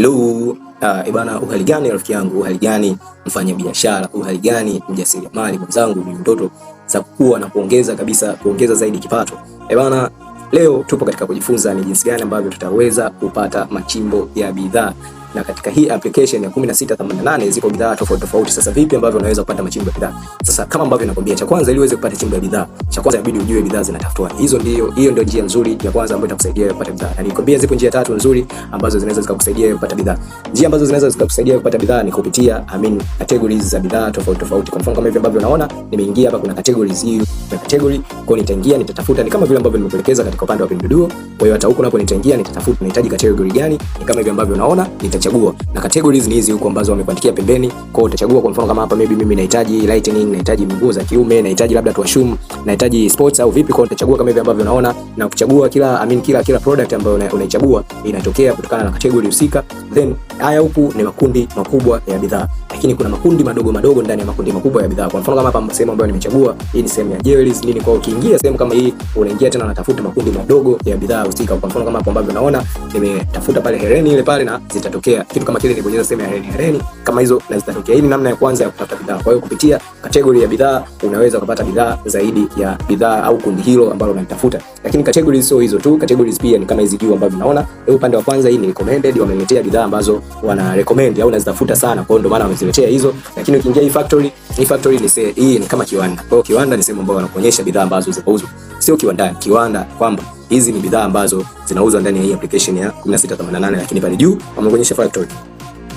Hello, ebana, uhali gani rafiki yangu, uhali gani mfanya biashara, uhali gani mjasiriamali mwenzangu mwenye ndoto za kukua na kuongeza kabisa, kuongeza zaidi kipato. Ebana, leo tupo katika kujifunza ni jinsi gani ambavyo tutaweza kupata machimbo ya bidhaa na katika hii application ya 1688 ziko bidhaa tofauti tofauti. Sasa vipi ambavyo unaweza kupata machimbo ya bidhaa? Sasa kama ambavyo nakwambia, cha kwanza ili uweze kupata chimbo ya bidhaa, cha kwanza inabidi ujue bidhaa zinatafutwa. Hizo ndio, hiyo ndio njia nzuri ya kwanza ambayo itakusaidia kupata bidhaa. Na nikwambia zipo njia tatu nzuri ambazo zinaweza zikakusaidia kupata bidhaa. Njia ambazo zinaweza zikakusaidia kupata bidhaa ni kupitia, I mean, categories za bidhaa tofauti tofauti. Kwa mfano kama hivi ambavyo unaona nimeingia hapa, kuna categories hii na category, kwa nitaingia nitatafuta, ni kama vile ambavyo nimekuelekeza katika upande wa Pinduoduo. Kwa hiyo hata huko napo nitaingia nitatafuta nahitaji category gani, ni kama hivi ambavyo unaona nitachagua, na categories ni hizi huko ambazo wamekuandikia pembeni. Kwa hiyo utachagua, kwa mfano kama hapa maybe mimi nahitaji lightning, nahitaji nguo za kiume, nahitaji labda tuassume nahitaji sports au vipi. Kwa hiyo nitachagua kama hivi ambavyo unaona, na kuchagua kila, I mean, kila product ambayo unaichagua inatokea kutokana na category husika. Then haya huku ni makundi makubwa ya bidhaa, lakini kuna makundi madogo madogo ndani ya makundi makubwa ya bidhaa. Kwa mfano kama hapa sehemu ambayo nimechagua hii ni sehemu ya jewelries nini. Kwa ukiingia sehemu kama hii unaingia tena unatafuta makundi madogo ya bidhaa husika. Kwa mfano kama hapo ambavyo unaona nimetafuta pale hereni ile pale na zitatokea kitu kama kile, nibonyeza sehemu ya hereni, hereni kama hizo na zitatokea. Hii ni namna ya kwanza ya kutafuta bidhaa. Kwa hiyo kupitia category ya bidhaa unaweza kupata bidhaa zaidi ya bidhaa au kundi hilo ambalo unalitafuta. Lakini categories sio hizo tu, categories pia ni kama hizi juu ambavyo unaona. Upande wa kwanza hii ni recommended, wameniletea bidhaa ambazo wana recommend au nazitafuta sana, kwa hiyo ndio maana wameziletea hizo. Lakini ukiingia hii factory, hii factory ni hii ni kama kiwanda. Kwa hiyo kiwanda ni sehemu ambayo wanakuonyesha bidhaa ambazo zinauzwa, sio kiwandani, kiwanda kwamba hizi ni bidhaa ambazo zinauzwa ndani ya hii application ya 1688, lakini pale juu wamekuonyesha factory.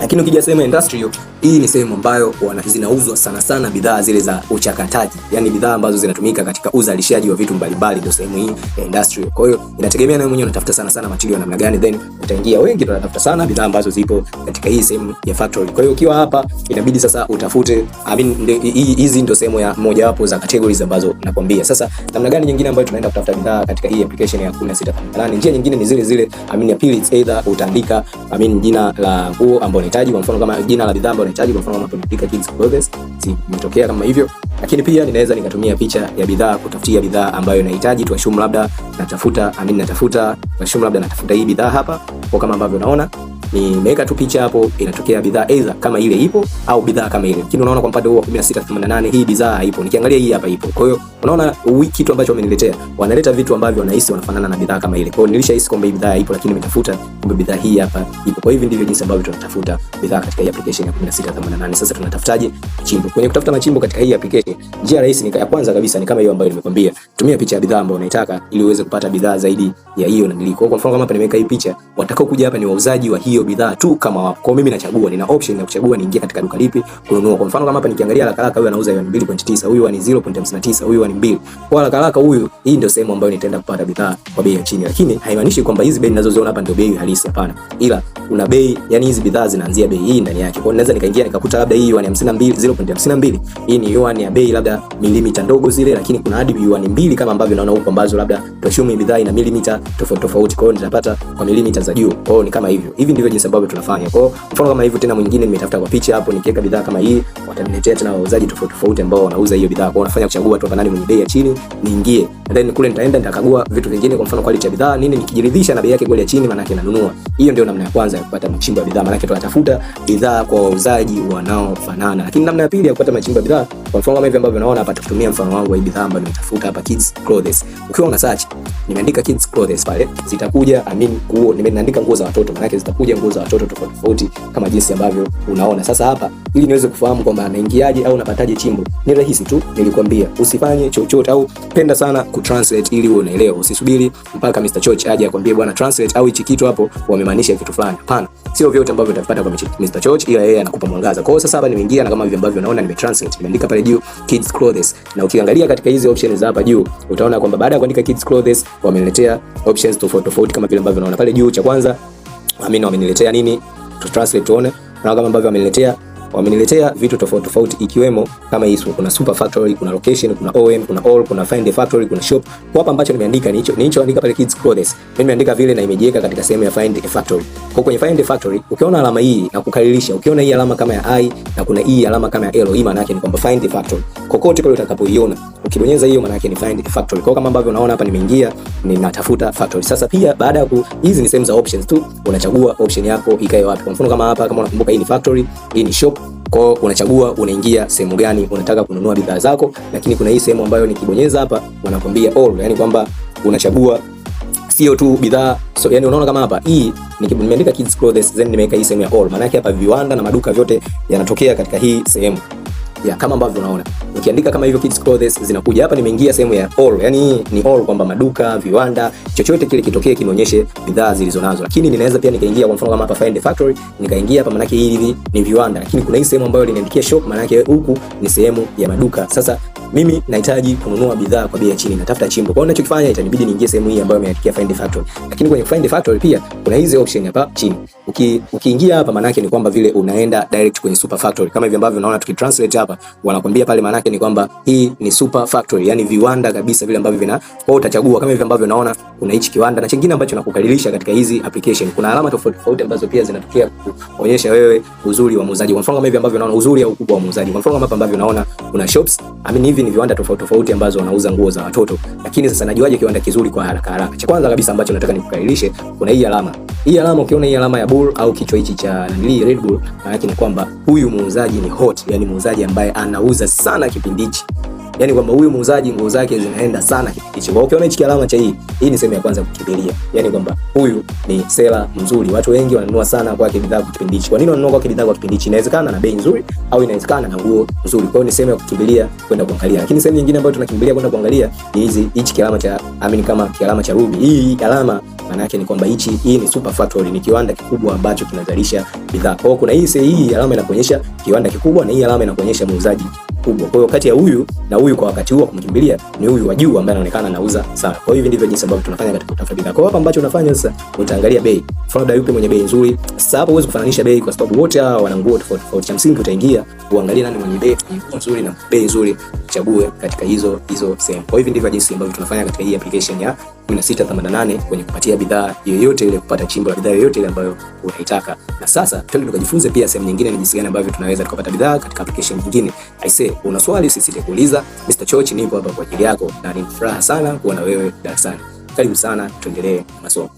Lakini ukija sehemu ya industrial, hii ni sehemu ambayo zinauzwa sana sana bidhaa zile za uchakataji, yani bidhaa ambazo zinatumika katika uzalishaji wa vitu mbalimbali, ndio sehemu hii ya industrial. Kwa hiyo inategemea na wewe mwenyewe unatafuta sana sana material namna gani, then utaingia. Wengi tunatafuta sana bidhaa ambazo zipo katika hii sehemu ya factory. Kwa hiyo ukiwa hapa inabidi sasa utafute, I mean, hizi ndio sehemu ya mojawapo za categories ambazo nakwambia. Sasa namna gani nyingine ambayo tunaenda kutafuta bidhaa katika hii application ya 1688? Njia nyingine ni zile zile, I mean, ya pili, it's either utaandika, I mean, jina la nguo ambayo unahitaji, kwa mfano kama jina la bidhaa ambayo unahitaji, kwa mfano kama tunaandika kids clothes, zimetokea kama hivyo. Lakini pia ninaweza nikatumia picha ya bidhaa kutafutia bidhaa ambayo nahitaji. Tuassume labda natafuta, I mean, natafuta, tuassume labda natafuta hii bidhaa hapa, kwa kama ambavyo unaona nimeweka tu picha hapo, inatokea bidhaa either kama ile ipo au bidhaa kama ile. Lakini unaona kwa upande huo wa 1688 hii bidhaa haipo, nikiangalia hii hapa ipo. Kwa hiyo unaona kitu ambacho wameniletea, wanaleta vitu ambavyo wanahisi wanafanana na bidhaa kama ile. Kwa hiyo nilishahisi kwamba hii bidhaa ipo, lakini nimetafuta kumbe bidhaa hii hapa ipo. Kwa hivi ndivyo jinsi ambavyo tunatafuta bidhaa katika hii application ya 1688. Sasa tunatafutaje machimbo? Kwenye kutafuta machimbo katika hii application, njia rahisi ni ya kwanza kabisa ni kama hiyo ambayo nimekwambia, tumia picha ya bidhaa ambayo unaitaka ili uweze kupata bidhaa zaidi ya hiyo na niliko. Kwa mfano kama hapa nimeweka hii picha, watakao kuja hapa ni wauzaji wa hiyo bidhaa tu kama wapo. Kwa mimi nachagua, nina option ya kuchagua niingie katika duka lipi kununua. Kwa mfano kama hapa nikiangalia haraka haraka, huyu anauza yuan 2.9, huyu ni 0.59, huyu ni 2. Kwa haraka haraka huyu, hii ndio sehemu ambayo nitaenda kupata bidhaa kwa bei ya chini, lakini haimaanishi kwamba hizi bei ninazoziona hapa ndio bei halisi, hapana. Ila kuna bei, yani hizi bidhaa zinaanzia bei hii ndani yake. Kwa hiyo naweza nikaingia nikakuta labda hii yuan 52 0.52, hii ni yuan ya bei labda milimita ndogo zile, lakini kuna hadi yuan 2 kama ambavyo naona huko, ambazo labda tuassume bidhaa ina milimita tofauti tofauti, kwa hiyo nitapata kwa milimita za juu. Kwa hiyo ni kama hivyo. Hivi ndivyo jinsi ambavyo tunafanya. Kwa hiyo mfano kama hivyo tena mwingine nimetafuta kwa picha hapo, nikiweka bidhaa kama hii, wataniletea tena wauzaji tofauti tofauti ambao wanauza hiyo bidhaa. Kwa hiyo unafanya kuchagua tu nani mwenye bei ya chini niingie. And then kule nitaenda nitakagua vitu vingine, kwa mfano quality ya bidhaa nini, nikijiridhisha na bei yake kweli ya chini, maana yake nanunua. Hiyo ndio namna ya kwanza ya kupata machimbo ya bidhaa, maana yake tunatafuta bidhaa kwa wauzaji wanaofanana. Lakini namna ya pili ya kupata machimbo ya bidhaa, kwa mfano kama hivi ambavyo unaona hapa, tukitumia mfano wangu wa bidhaa ambayo nimetafuta hapa, kids clothes. Ukiwa una search, nimeandika kids clothes pale, zitakuja, I mean, nguo, nimeandika nguo za watoto, maana yake zitakuja nguo za watoto tofauti tofauti kama jinsi ambavyo unaona. Sasa hapa ili niweze kufahamu kwamba naingiaje au napataje chimbo, ni rahisi tu, nilikwambia usifanye chochote au penda sana kutranslate ili uwe unaelewa. Usisubiri mpaka Mr. Choch aje akwambie bwana translate au hichi kitu hapo wamemaanisha kitu fulani. Hapana, sio vyote ambavyo utavipata kwa Mr. Choch, ila yeye anakupa mwangaza. Kwa hiyo sasa hapa nimeingia na kama hivi ambavyo unaona nimetranslate, nimeandika pale juu kids clothes, na ukiangalia katika hizi options hapa juu utaona kwamba baada ya kuandika kids clothes wameniletea options tofauti tofauti kama vile ambavyo unaona pale juu. Cha kwanza, amini, wameniletea nini? Tu translate tuone, na kama ambavyo wameniletea vitu tofauti tofauti ikiwemo kama hii, kuna super factory, kuna location, kuna OM, kuna all, kuna find a factory, kuna shop. Kwa hapa ambacho nimeandika ni hicho, ni hicho andika pale kids clothes. Mimi nimeandika vile na imejiweka katika sehemu ya find a factory. Kwa kwenye find factory ukiona alama hii na kukaririsha, ukiona hii alama kama ya i na kuna hii alama kama ya L, hii maana yake ni kwamba find factory. Kokote pale utakapoiona, ukibonyeza hiyo maana yake ni find factory. Kwa kama ambavyo unaona hapa nimeingia, ninatafuta factory. Sasa pia baada ya hizi ni sehemu za options tu, unachagua option yako ikae wapi. Kwa mfano kama hapa, kama unakumbuka, hii ni factory, hii ni shop. Kwa unachagua unaingia sehemu gani unataka kununua bidhaa zako, lakini kuna hii sehemu ambayo nikibonyeza hapa wanakwambia all, yani kwamba unachagua sio tu bidhaa so, yani unaona kama hapa hii nimeandika kids clothes then nimeweka hii sehemu ya all, maana yake hapa viwanda na maduka vyote yanatokea katika hii sehemu ya kama ambavyo unaona ukiandika kama hivyo kids clothes zinakuja hapa. Nimeingia sehemu ya all, yani ni all kwamba maduka, viwanda, chochote kile kitokee kinionyeshe bidhaa zilizonazo. Lakini ninaweza pia nikaingia kwa mfano kama hapa find the factory, nikaingia hapa, maana yake hivi ni viwanda, lakini kuna hii sehemu ambayo linaandikia shop, maana yake huku ni sehemu ya maduka. Sasa mimi nahitaji kununua bidhaa kwa bei ya chini, natafuta chimbo. Kwa hiyo ninachokifanya itanibidi niingie sehemu hii ambayo imeandikia find the factory. Lakini kwenye find the factory pia kuna hizi option hapa chini. Ukiingia hapa maana yake ni kwamba vile unaenda direct kwenye super factory. Kama hivi ambavyo unaona tukitranslate hapa wanakwambia pale, maana yake ni kwamba hii ni super factory, yani viwanda kabisa vile ambavyo vina. Kwa hiyo utachagua kama hivi ambavyo unaona kuna hichi kiwanda na chingine ambacho nakukaririsha katika hizi application. Kuna alama tofauti tofauti ambazo pia zinatokea kuonyesha wewe uzuri wa muuzaji. Kwa mfano kama hivi ambavyo unaona uzuri au ukubwa wa muuzaji. Kwa mfano kama hapa ambavyo unaona kuna shops, I mean hivi ni viwanda tofauti tofauti ambazo wanauza nguo za watoto. Lakini sasa najuaje kiwanda kizuri kwa haraka haraka? Cha kwanza kabisa ambacho nataka nikukaririshe, kuna hii alama. Hii alama, ukiona hii alama ya bull au kichwa hichi cha nanili Red Bull, maana yake ni kwamba huyu muuzaji ni hot, yani muuzaji ambaye anauza sana kipindi hichi. Yani kwamba huyu muuzaji nguo zake zinaenda sana kipindi hichi. Kwa hiyo ukiona hichi alama cha hii, hii ni sehemu ya kwanza kukimbilia. Yani kwamba huyu ni seller mzuri. Watu wengi wananunua sana kwake bidhaa kwa kipindi hichi. Kwa nini wananunua kwake bidhaa kwa kipindi hichi? Inawezekana na bei nzuri au inawezekana na nguo nzuri. Kwa hiyo ni sehemu ya kukimbilia kwenda kuangalia. Lakini sehemu nyingine ambayo tunakimbilia kwenda kuangalia ni hizi hichi kialama cha I mean kama kialama cha ruby. Hii alama maana yake ni kwamba hichi hii ni super factory, ni kiwanda kikubwa ambacho kinazalisha bidhaa. Kwa hiyo kuna hii alama inakuonyesha kiwanda kikubwa na hii alama inakuonyesha muuzaji kubwa. Kwa hiyo kati ya huyu na huyu kwa wakati huu wa kumkimbilia ni huyu wa juu ambaye anaonekana anauza sana. Kwa hiyo hivi ndivyo jinsi ambavyo tunafanya katika kutafuta bidhaa. Kwa hiyo hapa ambacho unafanya sasa, utaangalia bei. Labda yupi mwenye bei nzuri. Sasa hapo huwezi kufananisha bei kwa sababu wote hawa wana nguo tofauti tofauti. Cha msingi utaingia uangalie nani mwenye bei nzuri na bei nzuri, uchague katika hizo hizo sehemu. Kwa hivi ndivyo jinsi ambavyo tunafanya katika hii application ya 1688 kwenye kupatia bidhaa yoyote ile, kupata chimbo la bidhaa yoyote ile ambayo unaitaka. Na sasa twende tukajifunze pia sehemu nyingine ni jinsi gani ambavyo tunaweza tukapata bidhaa katika application nyingine. I say, una swali usisite kuuliza. Mr. Choch nipo hapa kwa ajili yako na ni furaha sana kuwa na wewe darasani. Karibu sana, tuendelee masomo.